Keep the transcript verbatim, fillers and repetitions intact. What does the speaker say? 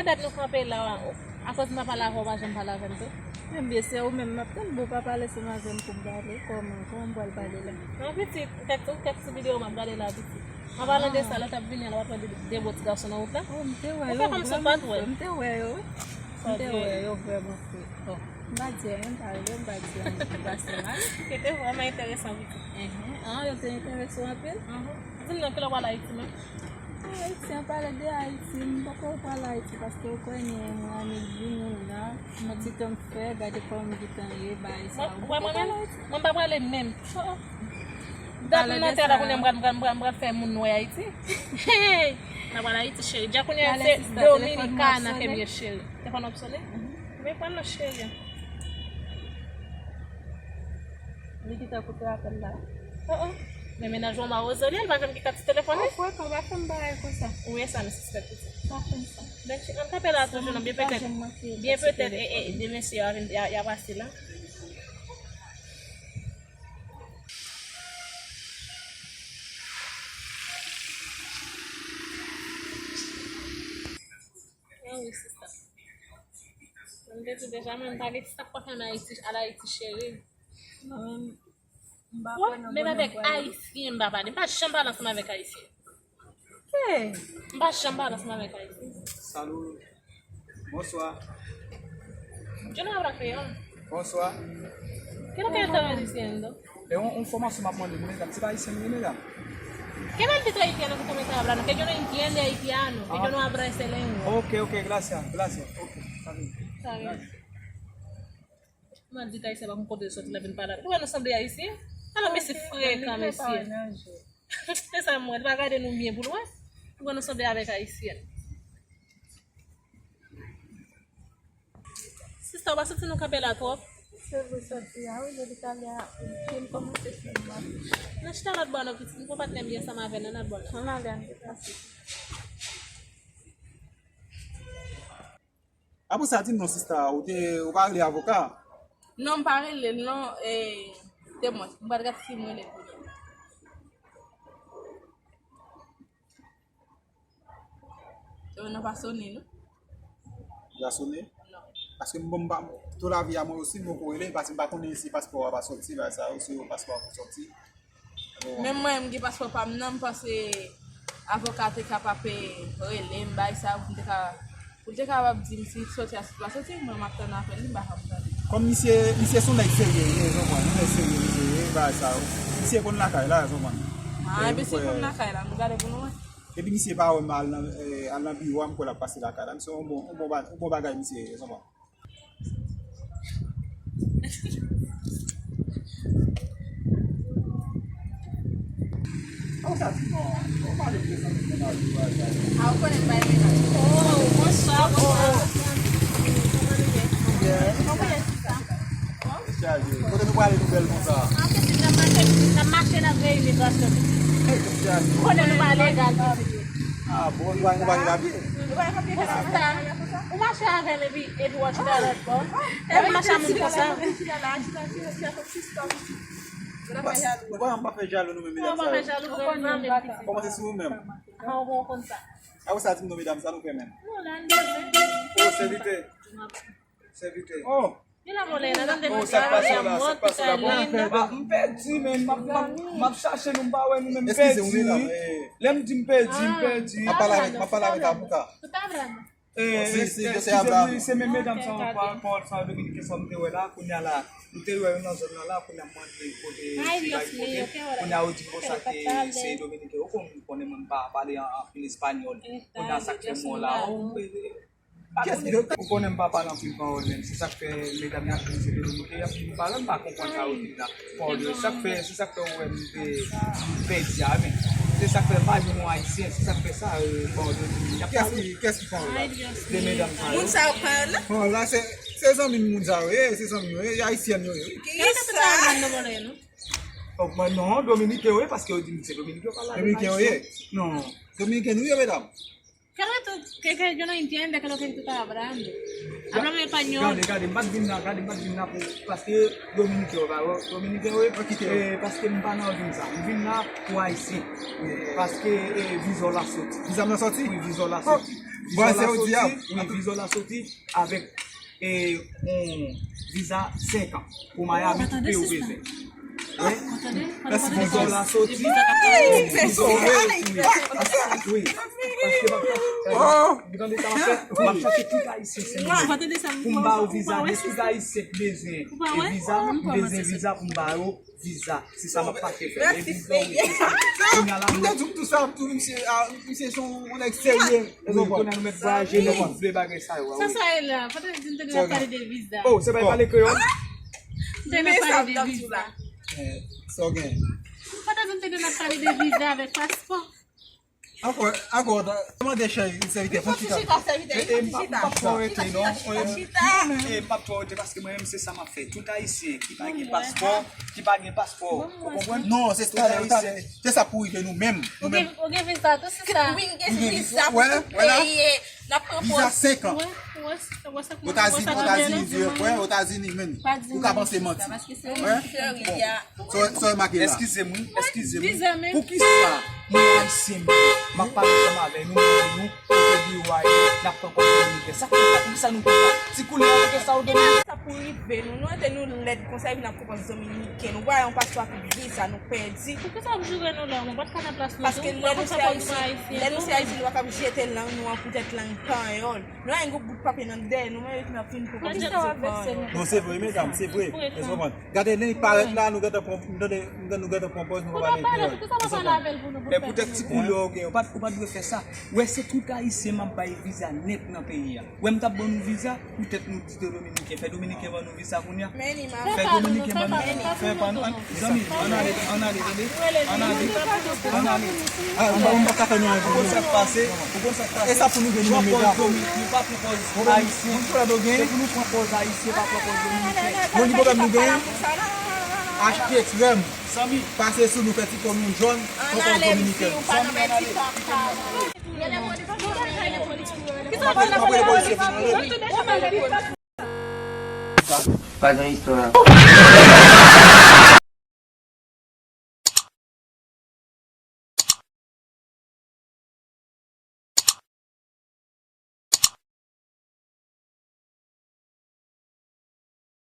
Petèt nou kanpe la, akoz m pa pale avè w, w pa janm pale avè m tou. Ebyen, se ou menm m ap tann, bon, w pa pale, se m avè m pou m pale. Kòman, kòman m pral pale la? Non, pitit, kèk, kèk ti videyo m ap gade la, pitit. An palan de sa, lè w t ap vini an, w ap wè de, de bo ti gason nan wout la. Oh, m te wè yo, vrèman fre. M te wè yo, wi. M te wè yo, vrèman fre. Oh. M pa di anyen, m pa rive, m pa di anyen, m pase mal. Yo te vrèman enteresan, pitit. Enhen. Ah, yo te enterese w anpil? Di m non, kilè w pral Ayiti menm? Ah, Ayiti, an pale de Ayiti, m poko pral Ayiti paske ou konnen mwen annik vini la, yon ti tan m fè, gade kòman m gentan ye, bagay sa yo. Mwen, mwen menm, mwen pa prale menm. Oh, oh. Dat m nan tè la kounye a, m pral, m pral, m pral, m pral fè moun wè Ayiti. Hey! N ap al Ayiti, cheri. Dja kounye a se Dominikana ke m ye, cheri. Telefòn w ap sonnen? Men pran non, cheri. Li gentan koupe apèl la. Oh, oh. Men mennaj ou an mawozo li, li pa janm gen kat ti telefòn li. Oh, frekan, pa fè m bagay konsa. Ou wè sa, m sispèk pitit. Pa fè m sa. Bèlchi, ann kanpe la toujou, non, byen petèt, byen petèt, e, e, de mesye yo a vin, y a, y a pase la. Ah wi, sista. Mwen te di deja, mwen pa gen ti sa k pa fè ann Ayiti, al Ayiti, cheri. Mwen menm, m pa kwè nan bonè m pral. Menm avèk Ayisyen, m pa pale. M pa janm pale ansanm avèk Ayisyen. Hey! M pa janm pale ansanm avèk Ayisyen. Salut. Bonsoir. Yo no habla español. Bonsoir. ¿Qué es lo que estaba diciendo? E yon, yon enfòmasyon m ap mande nou, medam. Se pa ayisyen nou ye, medam? ¿Qué maldito haitiano que usted me está hablando? Que yo no entiende haitiano, que yo no habla esa lengua. Ok, ok, gracias, gracias. Ok, está bien. Está bien. Maldito ayisyen pa konn kote l soti, l ap vin pale avè nou. Ou wè nou sanble ayisyen? Alò, mesye frekan, mesye. Se sa m wè, li pa gade nou byen pou l wè. Ou wè nou sanble avèk ayisyen. Sista, ou pa santi nou kanpe la twòp? Se vre, soti a, wi, depi talè a, m kòmanse fè mal. Nan chita lòt bò non, pitit, m gon patnè m byen ansanm avè l nan lòt bò la. Ann ale, ann deplase. Apre sa, di m non, sista, ou te, ou pa rele avoka? Non, m pa rele l, non, e, te mwen, m pral gade si m rele l pou li. Yo, nan pa sonnen, non. Li pa sonnen? Non. Paske m, bon, m pa, tout lavi a mwen osi, m poko rele, paske m pa konnen si paspò a pa soti, bagay sa yo, si paspò a pou soti. Bon. Menm mwen, m gen paspò pa m nan, m panse avoka te kapab rele m, bagay sa yo, pou m te ka, pou l te kapab di m si soti a soti pa soti, mwen, m ap tann apèl li, m pa janm tande. Kòm misye, misye se yon nèg serye, li ye, ou konprann, yon nèg serye misye ye, bagay sa yo. Misye konn lakay la, ou konprann. Ah, epi si konn lakay la, nou gade pou nou wè. Epi misye pa wè m al nan, eh, al nan biwo a, m kwè l ap pase lakay la. Misye yon bon, yon bon ba-, yon bon bagay misye ye, ou konprann. Ah, ou konnen m bay mennaj. Oh, bonswa, bonswa. Kòman nou ye? Kòman w ye, sista? Chaje. Kote nou prale nou bèl konsa? An pitit, n ap mache, n ap mache, n ap veye imigrasyon, pitit. Ou konnen nou pa legal, pitit. Ah, bon, nou pa, nou pa gen papye? Nou pa gen papye, sista. Ou mache avè m epi, epi w ap chita lòt bò. Epi mache a moun konsa. Nou pa, nou pa, nou pa fè jalou nou menm, medam sa yo. Kòmanse sou ou menm. Ah, ou konn sa. Ah, ou sa di m non, medam sa nou fè menm. Oh, sèvitè. Sèvitè. Oh. Oh, sa k pase la, sa k pase la, bon. M pèdi, men m ap, m ap, m ap chache nou, m pa wè nou, men m pèdi. Lè m di m pèdi, m pèdi. M ap pale avèk, m ap pale avèk avoka. Eh, si, si, eskize m, wi, se menm medam sa yo, pawòl sa yo, dominiken sa yo m te wè la, kounye a la, m te wè yo nan zòn nan la, kounye a m mande kote, kounye a yo di m konsa ke se dominiken, ou konn, konnen mwen m pa pale an, anpil espanyòl, kounye a sa k fè m wè w la, oh, m Ou konnen m pa pale anpil pawòl menm. Se sa k fè medam y ap di m se dominiken, y ap di m pale, m pa konprann sa yo di m la. Pawòl yo, se sa k fè, se sa k fè ou wè m te, m pèdi a, men. Se sa k fè m pa jwenn yon ayisyen, se sa k fè sa, euh, pawòl yo di m, y ap pale. Kiyès ki, kiyès ki pawòl la? De medam sa yo. Moun sa yo pawòl la? Pawòl la, se, se zanmi m moun sa yo ye, se zanmi m yo ye, ayisyèn yo ye. Kiyès sa? Oh, mwen, non, dominiken yo ye, paske yo di m se dominiken yo pale avèk ayisyen. Dominiken yo ye? Non. Dominiken nou ye, medam? Qué rato, que, que yo no entiende qué es lo que tú estás hablando. Háblame español. Gade, gade, m pa t vin la, gade, m pa t vin la pou, paske dominiken yo pa, dominiken yo, eh, paske m pa nan vin sa. M vin la pou ayisyen. Paske, eh, viza w la soti. Viza m nan soti? Wi, viza w la soti. Viza w la soti, wi, viza w la soti avèk e yon viza senk an pou Miami ki peyi w bezwen. Wi. Viza w la soti. Wi. Paske m ap chache, m ap chache tout Ayisyen se mwen. Pou m ba yo viza, men tout Ayisyen ki bezwen e viza, m bezwen viza pou m ba yo viza. Se sa m ap mache fè. Men viza, wi, se sa. Kounye a la, m te di w tou sa, tou misye, a, misye se yon nèg serye. Kounye a nou mèt vwayaje, nou konn vle bagay sa yo. Sa, sa e la. Fò te di m te gen ap pale de viza. Oh, se pa pale kreyòl? M te gen ap pale de viza. Sa w gen? Fò te di m te gen ap pale de viza avèk paspò. Ankò, ankò, mande chèf sèvitè pou chita. E, e, m p ap, m p ap twò rete, non. E, m p ap twò rete paske mwen menm se sa m ap fè. Tout Ayisyen ki pa gen paspò, ki pa gen paspò. Ou konprann? Non, se sa, se sa pou rive nou menm. Ou gen, ou gen viza tou, se sa. Wi, m gen viza pou tout peyi. N ap pran pòz. Viza senk an. Otazini, Otazini, wi, Otazini menm. Ou ka panse manti. Wi. Bon. Sa w remake la? Eskize m, wi, eskize m. Poukisa nou Ayisyen menm, m ap pale ansanm avè nou, nou, nou, kote biwo a ye, n ap pran kòb dominiken? Sa k fè sa? Poukisa nou fè sa? Ti koulè a, poukisa w dominiken? Sa pou rive nou, nou rete nou lèd konsa, epi n ap pran kòb dominiken. Nou vwaye yon paspò ak viza, nou pèdi. Poukisa w ap joure nou la? Nou pa t ka nan plas nou tou? Paske lè nou se Ayisyen, lè nou se Ayisyen, nou pa kab jete lang nou an poutèt lang panyòl. Nou gen yon gwoup bout papye nan dèyè nou, men epi n ap vin pran kòb dominiken. Non, se vre, medam, se vre. Èske w konprann? Gade, lè li parèt la, nou gentan pran, nou tande, nou gentan pran pòz, nou pa pale kreyòl. Men poutèt ti koulè w gen, ou pa t, ou pa t dwe fè sa. Ou wè, se tout Ayisyen m ap bay viza nèt nan peyi a. Ou wè, m t ap ban nou viza, poutèt nou di dominiken. Fè dominiken ban nou viza kounye a. Fè dominiken ban nou, fè pa nou. Zanmi, ann ale, ann ale, tande. Ann ale, ann ale. Ah, ou pa ka fè nou anyen. Ou konn sa k pase? Ou konn sa k pase? E sa pou nou vin nan medya. Nou pa pran pòz Ayisyen. Se pou nou pran pòz Ayisyen, pa pran pòz Dominiken. Bon, ki pwoblèm nou genyen? Achte krèm. Pase sou nou, fè ti kò nou jòn, pran pòz Dominiken. Pa gen istwa.